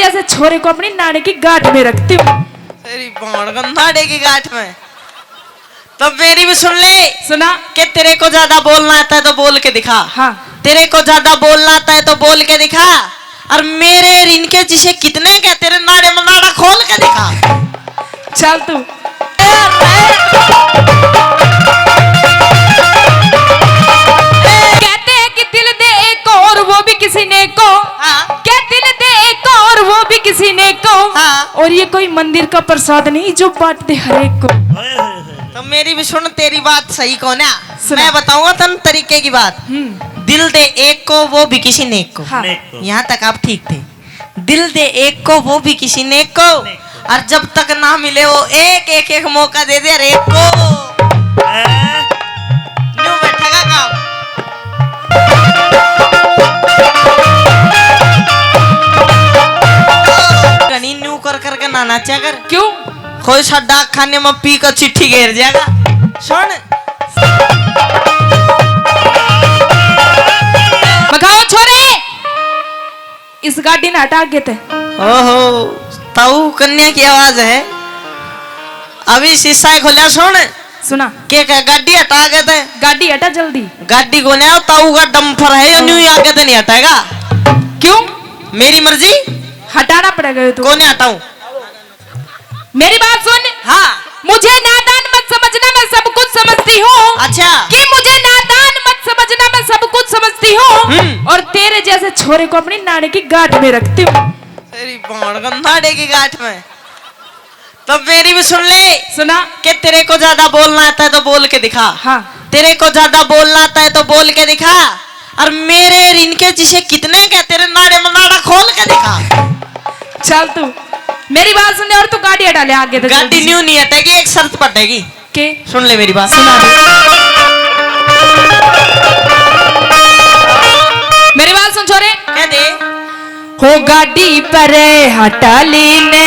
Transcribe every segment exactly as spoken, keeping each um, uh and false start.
ऐसे छोरे को अपनी नाड़े की गांठ में रखती हूँ। तेरी बाण का नाड़े की गांठ में। तो मेरी भी सुन ले। सुना। कि तेरे को ज्यादा बोलना आता है तो बोल के दिखा। हाँ। तेरे को ज्यादा बोलना आता है तो बोल के दिखा। और मेरे और इनके जिसे कितने के, तेरे नाड़े में नाड़ा खोल के दिखा। चल तू। कहते हैं कि दिल दे एक को और वो भी किसी ने को। हाँ। क्या दिल दे एक को और वो भी किसी ने को। हाँ। और ये कोई मंदिर का प्रसाद नहीं जो बांट दे हर एक को। तो मेरी भी सुन, तेरी बात सही को ना। सुना। मैं बताऊंगा तन तरीके की बात। हम्म। दिल दे एक को, वो भी किसी नेक को। हाँ। नेक को। यहाँ तक आप ठीक थे। दिल दे एक को, वो भी किसी नेक को। नेक को। और जब तक ना मिले वो एक, एक, एक मौका दे दे हर एक को। हैं? न्यू बैठेगा काम। कनी न्यू कर करके ना नाचा कर। क्यों? कोई सा डाक खाने में पी कर चिट्ठी घेर जाएगा। सुन। भगाओ छोरे, इस गाड़ी ने हटा के ते। ओहो, ताऊ कन्या की आवाज है। अभी शीशा ही खोलिया, सुन। सुना। के कह, गाड़ी हटा के ते। गाड़ी हटा जल्दी। गाड़ी को नहीं, ताऊ का डंपर है, यो न्यू आके ते नहीं हटाएगा। क्यों? मेरी मर्जी। हटाना पड़ेगा ये तो। को नहीं हटाऊं? मेरी बात सुन। हाँ। मुझे नादान मत समझना, मैं सब कुछ समझती हूँ। अच्छा। कि मुझे नादान मत समझना, मैं सब कुछ समझती हूँ। हम्म। और तेरे जैसे छोरे को अपनी नाड़े की गांठ में रखती हूँ। तेरी बाण का नाड़े की गांठ में। तो मेरी भी सुन ले। सुना। कि तेरे को ज्यादा बोलना आता है तो बोल के दिखा। हाँ। तेरे को ज्यादा बोलना आता है तो बोल के दिखा। और मेरे और इनके जिसे कितने के, तेरे नाड़े में नाड़ा खोल के दिखा। चल तू, मेरी बात सुन ले और तू गाड़ी हटा ले आगे तो गाड़ी जल्दी से। न्यू नहीं हटेगी, एक शर्त पड़ेगी। के? सुन ले मेरी बात। सुना दे। मेरी बात सुन छोरे। कह दे। हो गाड़ी परे हटा ले ने।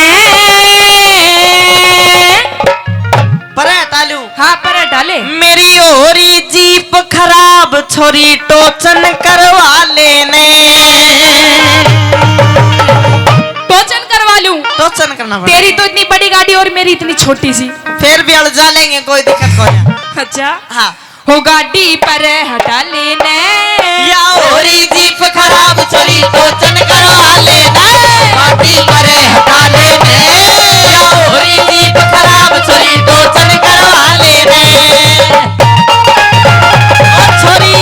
परे हटा लूं? हाँ, परे हटा ले। मेरी हो रही जीप खराब, छोरी टोचन करवा ले ने। टोचन करवा लूं? टोचन करना पड़ेगा। तेरी तो इतनी बड़ी गाड़ी और मेरी इतनी छोटी सी। फिर भी अड़ जा लेंगे, कोई दिक्कत कोई ना। अच्छा। हाँ। हो गाड़ी परे हटा ले ने। या हो रही जीप खराब, छोरी टोचन करवा ले ने। गाड़ी परे हटा ले ने। या हो रही जीप खराब, छोरी टोचन करवा ले ने। ओ छोरी।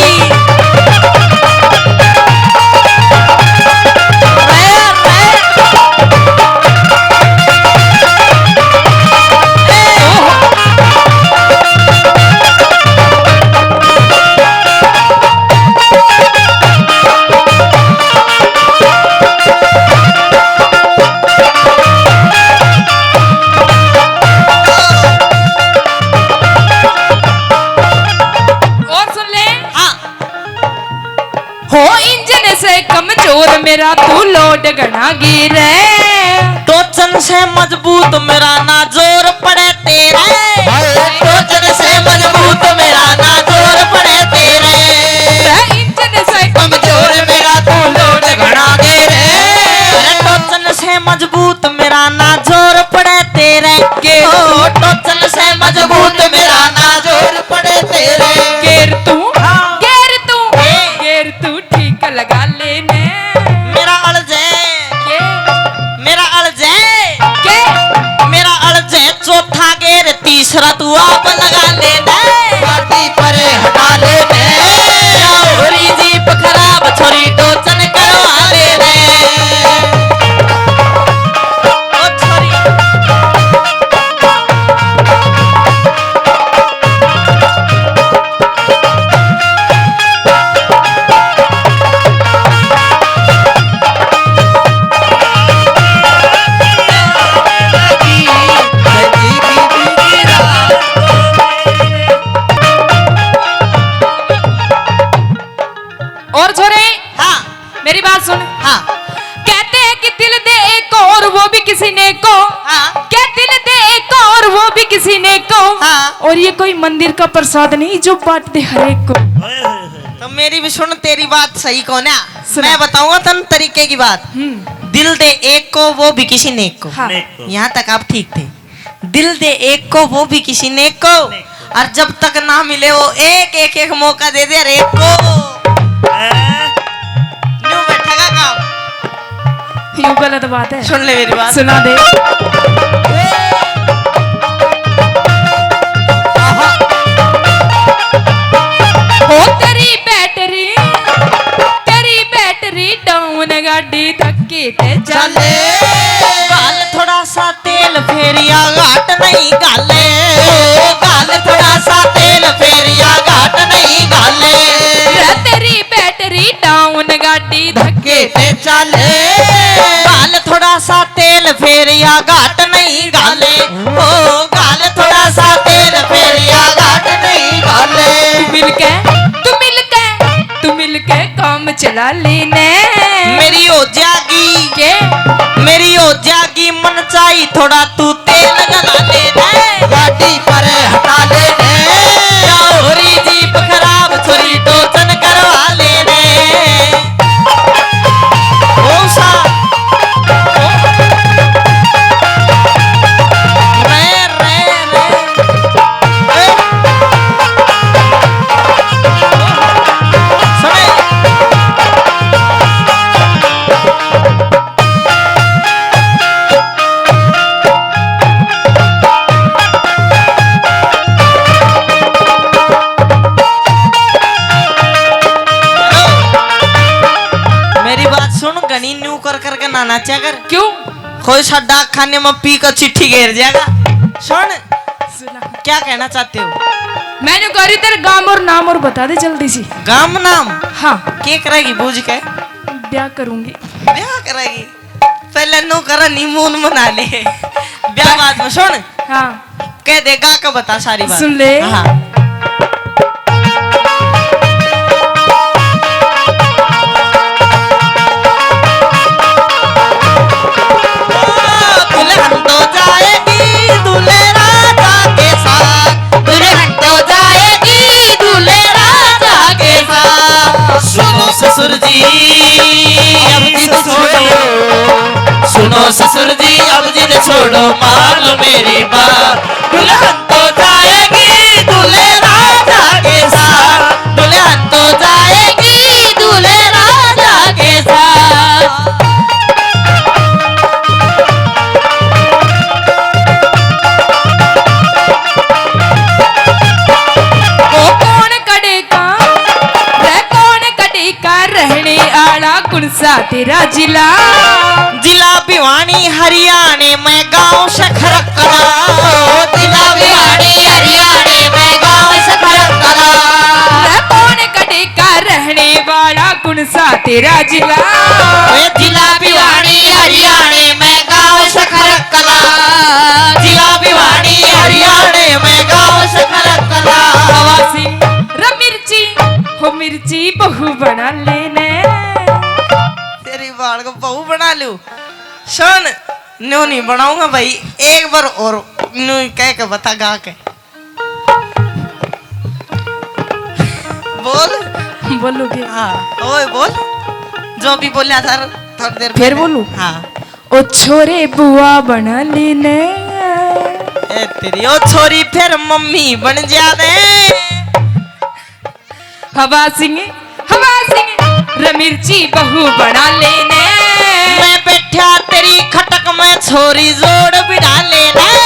रे, रे। और सुन ले। हाँ। हो इंजन से कमजोर मेरा, तू लोड घना गिरे। टोचन से मजबूत मेरा, ना जोर पड़े तेरे। हाय। टोचन से मजबूत मेरा, ना जोर पड़े तेरे। रे इंजन से कमजोर मेरा, तू लोड घना गिरे। अरे टोचन से मजबूत मेरा, ना जोर पड़े तेरे। के ओ, टोचन से मजबूत मेरा, ना जोर पड़े तेरे। गेर तू, हाँ। गेर तू, ए। गेर तू ठीक लगा ले ने। मेरा अड़ जाए। के? मेरा अड़ जाए। के? मेरा अड़ जाए चौथा गेर, तीसरा तू आप लगा ले ने। गाड़ी परे हटा ले ने। या हो रही जीप खराब, छोरी टोचन करवा ले ने। ओ छोरी। और छोरे, हाँ। मेरी बात सुन। हाँ। कहते हैं कि दिल दे एक को और वो भी किसी ने को। हाँ। क्या दिल दे एक को और वो भी किसी ने को। हाँ। और ये कोई मंदिर का प्रसाद नहीं जो बांट दे हर एक को। तो मेरी भी सुन, तेरी बात सही को ना। सुना। मैं बताऊंगा तन तरीके की बात। हम्म। दिल दे एक को, वो भी किसी नेक को। हाँ। नेक को। यहाँ तक आप ठीक थे। दिल दे एक को, वो भी किसी नेक को। नेक को। और जब तक ना मिले, वो एक, एक, एक मौका दे दे हर एक को। हैं? न्यू बैठेगा काम। यूं गलत बात है। सुन ले मेरी बात। सुना दे। ओ तेरी बैटरी, तेरी बैटरी डाउन, गाड़ी धक्के ते चले। चले। गाल थोड़ा सा तेल फेरिया घाट नहीं घाले। गाल थोड़ा सा तेल फेरिया घाट नहीं घाले। रे तेरी बैटरी डाउन, गाड़ी धक्के ते चले। गाल थोड़ा सा तेल फेरिया घाट नहीं घाले। ओ गाल थोड़ा सा तेल फेरिया घाट नहीं घाले। तू मिलके, तू मिलके, तू मिलके काम चला लेने। मेरी हो जागी। के? मेरी हो जागी मन चाही, थोड़ा तू तेल जला लेने। गाड़ी पर हटा लेने। या होरी जीप खराब, थोड़ी टोचन करवा लेने। ओ सा। रे, रे, रे। ए। सुने। मेरी बात सुन, घणी न्यू कर करके ना नाचा कर। क्यों? कोई सा डाक खाने में पी कर चिट्ठी घेर जाएगा। सुन, सुना। क्या कहना चाहते हो? मैंने कह रही, तेरे गांव और नाम और बता दे जल्दी सी। गांव नाम? हाँ। के करेगी बूझ के? ब्याह करूंगी। ब्याह करेगी? पहले नो कर, honeymoon मना ले। ब्याह बाद में। सुन। हाँ। कह दे, गा के बता सारी बात। सुन ले। हाँ। दुल्हन तो जाएगी दूल्हे राजा के साथ, दुल्हन तो जाएगी दूल्हे राजा के साथ। सुनो ससुर जी, अब जिद छोड़ो, सुनो ससुर जी, अब जिद छोड़ो, मान लो मेरी बात। दुल्हन तो जाएगी दूल्हे राजा के साथ, दुल्हन तो जाएगी दूल्हे राजा के साथ। ओ कौन कड़े का, रे कौन कड़े का रहने आला कुण सा तेरा जिला? जिला भिवानी हरियाणे में गांव सखरकला। जिला भिवानी हरियाणे में गांव सखरकला। रे कौन कड़े का रहने वाला कुण सा तेरा जिला? ए जिला भिवानी हरियाणे में गांव सखरकला। जिला भिवानी हरियाणे में गांव सखरकला। हवा सिंह, रे मिर्ची, हो मिर्ची बहू बना लेने। तेरी बाल को बहू बना लूं। सुन, न्यू नहीं बनाऊंगा भाई, एक बार और न्यू कह के बता गा के। बोल। बोलूं के? हाँ, ओए बोल। जो भी बोला था थोड़ी देर फिर पहले। बोलूं? हाँ। ओ छोरे बुआ बना लेने। ए तेरी, ओ छोरी फिर मम्मी बन जाने। हवा सिंह, हवा सिंह, रे मिर्ची बहू बना लेने। मैं बैठा तेरी खटक में छोरी जोड़ बिठा लेने।